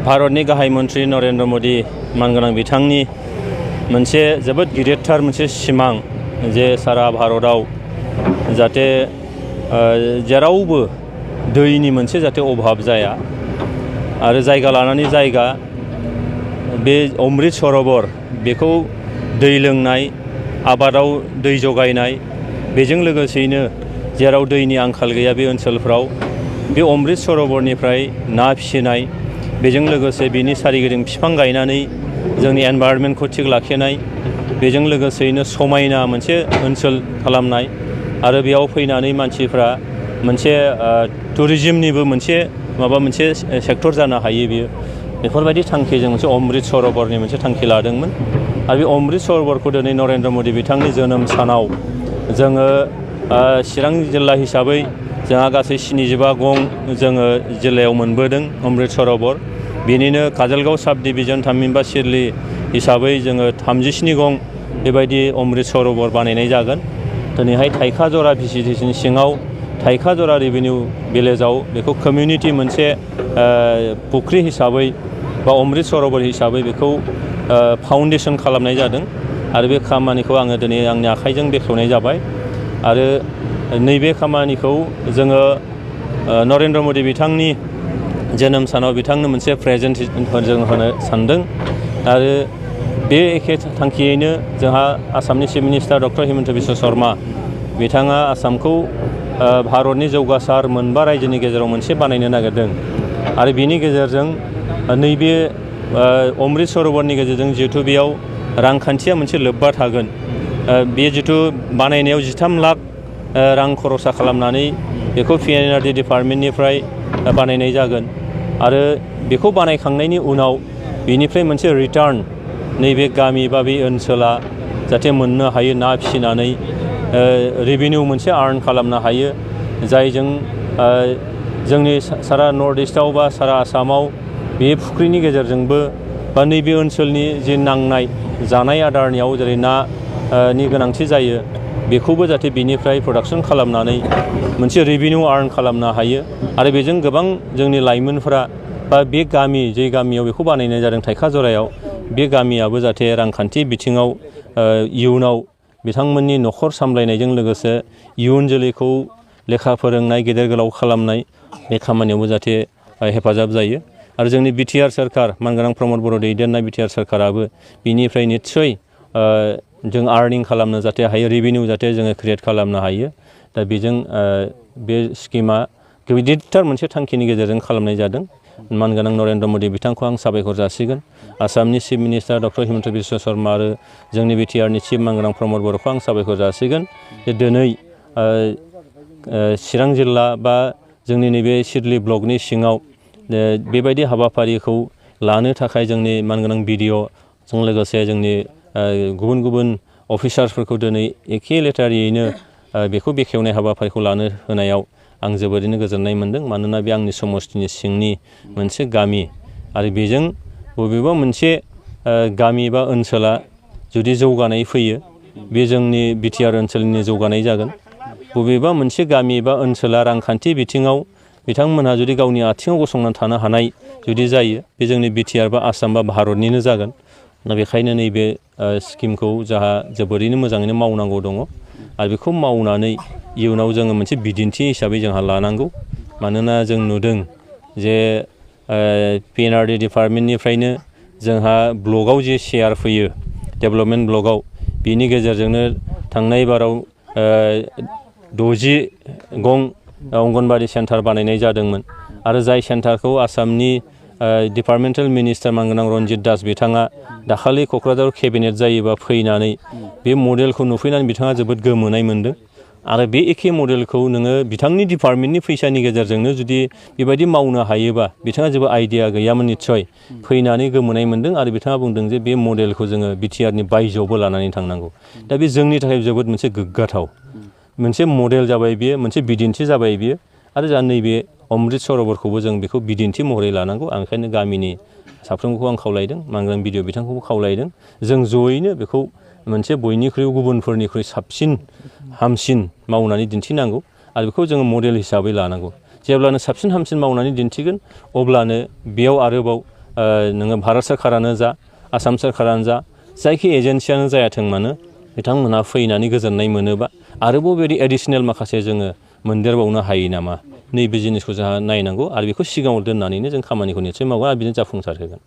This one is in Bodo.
भारतनि गाहाय मन्त्रि नरेन्द्र मोदी मानगोनां बिथांनि मोनसे जोबोद गिदिरथार मोनसे सिमां जे सारा भारताव जाहाथे जेरावबो दैनि मोनसे जाहाथे अभाब जाया आरो जायगा लानानै जायगा बे अमृत सरोवर बेखौ दै लोंनाय आबादाव दै जगायनाय बेजों लोगोसेयैनो जेराव दैनि आंखाल गैया बे ओनसोलफ्राव बे अमृत सरोवरनिफ्राय ना फिसिनाय बेजों लोगोसे बिनि सारिगिदिं बिफां गायनानै जोंनि एनभायरनमेन्टखौ थिग लाखिनाय बेजों लोगोसेयैनो समायना मोनसे ओनसोल खालामनाय आरो बेयाव फैनानै मानसिफ्रा मोनसे टुरिज्मनिबो मोनसे सेक्टर जानो हायो बियो बेफोरबायदि थांखिजों मोनसे अमृत सरोवरनि मोनसे थांखि लादोंमोन आरो बे अमृत सरोवरखौ दिनै नरेन्द्र मोदी बिथांनि जोनोम सानाव जोङो चिरां जिल्ला हिसाबै जोंहा गासै 75 गं जोङो जिल्लायाव मोनबोदों अमृत सरोवर बेनिनो काजलगांव साब डिभिजन थामहिनबा सिडली हिसाबै जोङो 37 गं बेबायदि अमृत सरोवर बानायनाय जागोन दिनैहाय थाइखाजरा भिसिडिसिनि सिङाव थाइखाजरा रेभिनिउ भिलेजाव बेखौ कमिउनिटि मोनसे फुख्रि हिसाबै बा अमृत सरोवर हिसाबै बेखौ फाउन्डेसन खालामनाय जादों आरो बे खामानिखौ आङो दिनै आंनि आखाइजों बेखेवनाय जाबाय आरो नैबे खामानिखौ जोङो नरेन्द्र मोदी बिथांनि जोनोम सानाव बिथांनो मोनसे प्रेजेन्ट जों होनो सानदों आरो बे एखे थांखियैनो जोंहा आसामनि chief minister doctor Himanta Biswa Sharma बिथाङा आसामखौ भारतनि जौगासार मोनबा रायजोनि गेजेराव मोनसे बानायनो नागिरदों आरो बेनि गेजेरजों नैबे अमृत सरोवरनि गेजेरजों जिहेतु बेयाव रांखान्थिया मोनसे लोब्बा थागोन बे जिथु बानायनायाव 13 लाख रां खरसा खालामनानै बेखौ PNRD डिपार्टमेन्टनिफ्राय बानायनाय जागोन आरो बेखौ बानायखांनायनि उनाव बेनिफ्राय मोनसे रिटार्न नैबे गामि बा बे ओनसोला जाहाथे मोननो हायो ना फिसिनानै रेभिनिउ मोनसे आर्न खालामनो हायो जायजों जोंनि सारा नर्थ इस्टआव बा सारा आसामाव बे फुख्रिनि गेजेरजोंबो बा नैबे ओनसोलनि जि नांनाय जानाय आदारनियाव जेरै नानि गोनांथि जायो बेखौबो जाहाथे बिनिफ्राय प्रडाक्सन खालामनानै मोनसे रेभिनिउ आर्न खालामनो हायो आरो बेजों गोबां जोंनि लाइमोनफोरा बा बे गामि जे गामियाव बेखौ बानायनाय जादों थाइखाजरायाव बे गामियाबो जाहाथे रांखान्थि बिथिङाव इयुनाव बिथांमोननि न'खर सामलायनायजों लोगोसे इयुन जोलैखौ लेखा फोरोंनाय गेदेर गोलाव खालामनाय बे खामानियावबो जाहाथे हेफाजाब जायो आरो जोंनि बिटिआर सोरखार मानगोनां प्रमद बर' दैदेननाय बिटिआर सोरखाराबो बिनिफ्राय निस्सय जों आर्निं खालामनो जाहाथे हायो रेभिनिउ जाहाथे जोङो क्रिएट खालामनो हायो दा बेजों बे स्किमा गिदिरथार मोनसे थांखिनि गेजेरजों खालामनाय जादों मानगोनां नरेन्द्र मोदी बिथांखौ आं साबायखर जासिगोन आसामनि chief minister doctor Himanta Biswa Sharma आरो जोंनि बिटिआरनि चिफ मानगोनां प्रमद बर'खौ आं साबायखर जासिगोन जे दिनै चिरां जिल्ला बा जोंनि नैबे सिडली ब्लकनि सिङाव बेबायदि हाबाफारिखौ लानो थाखाय जोंनि मानगोनां BDOजों लोगोसे जोंनि गुबुन गुबुन अफिसार्सफोरखौ दिनै एखे लेटारियैनो बेखौ बेखेवनाय हाबाफारिखौ लानो होनायाव आं जोबोरैनो गोजोननाय मोनदों मानोना बे आंनि समस्तिनि सिंनि मोनसे गामि आरो बेजों बबेबा मोनसे गामि बा ओनसोला जुदि जौगानाय फैयो बे जोंनि बिटिआर ओनसोलनि जौगानाय जागोन बबेबा मोनसे गामि बा ओनसोला रांखान्थि बिथिङाव बिथांमोनहा जुदि गावनि आथिङाव गसंनानै थानो हानाय जुदि जायो बे जोंनि बिटिआर बा आसाम बा भारतनिनो जागोन दा बेखायनो नैबे स्किमखौ जोंहा जोबोरैनो मोजाङैनो मावनांगौ दङ आरो बेखौ मावनानै इयुनाव जोङो मोनसे बिदिन्थि हिसाबै जोंहा लानांगौ मानोना जों नुदों जे PNRD डिपार्टमेन्टनिफ्रायनो जोंहा ब्लकआव जे शेयार फैयो डेभेलपमेन्ट ब्लकआव बिनि गेजेरजोंनो थांनाय बाराव 60 गं अंगनबादि सेन्टार बानायनाय जादोंमोन आरो जाय सेन्टारखौ आसामनि डिपार्टमेन्टेल मिनिस्टार मानगोनां रन्जित दास बिथाङा दाखालि क'क्राझार केबिनेट जायोबा फैनानै बे मडेलखौ नुफैनानै बिथाङा जोबोद गोमोनाय मोनदों आरो बे एखे मडेलखौ नोङो बिथांनि डिपार्टमेन्टनि फैसानि गेजेरजोंनो जुदि बेबायदि मावनो हायोबा बिथाङा जेबो आइडिया गैयामोन निस्सय फैनानै गोमोनाय मोनदों आरो बिथाङा बुंदों जे बे मडेलखौ जोङो बिटिआरनि बायजोआवबो लानानै थांनांगौ दा बे जोंनि थाखाय जोबोद मोनसे गोग्गाथाव मोनसे मडेल जाबाय बियो मोनसे बिदिन्थि जाबाय बियो आरो जा नैबे अमृत सरोवरखौबो जों बेखौ बिदिन्थि महरै लानांगौ आं ओंखायनो गामिनि साफ्रोमखौ आं खावलायदों मानगोनां BDO बिथांखौबो खावलायदों जों जयैनो बेखौ मोनसे बयनिख्रुइ गुबुनफोरनिख्रुइ साबसिन हामसिन मावनानै दिन्थिनांगौ आरो बेखौ जोङो मडेल हिसाबै लानांगौ जेब्लानो साबसिन हामसिन मावनानै दिन्थिगोन अब्लानो बेयाव आरोबाव नोङो भारत सोरखारानो जा आसाम सोरखारानो जा जायखि एजेन्सियानो जायाथों मानो बिथांमोनहा फैनानै गोजोननाय मोनोबा आरोबाव बेबायदि एडिसनेल माखासे जोङो मोनदेरबावनो हायो नामा नैबे जिनिसखौ जोंहा नायनांगौ आरो बेखौ सिगाङाव दोननानैनो जों खामानिखौ निस्सय मावगोन आरो बिदिनो जाफुंसार होगोन।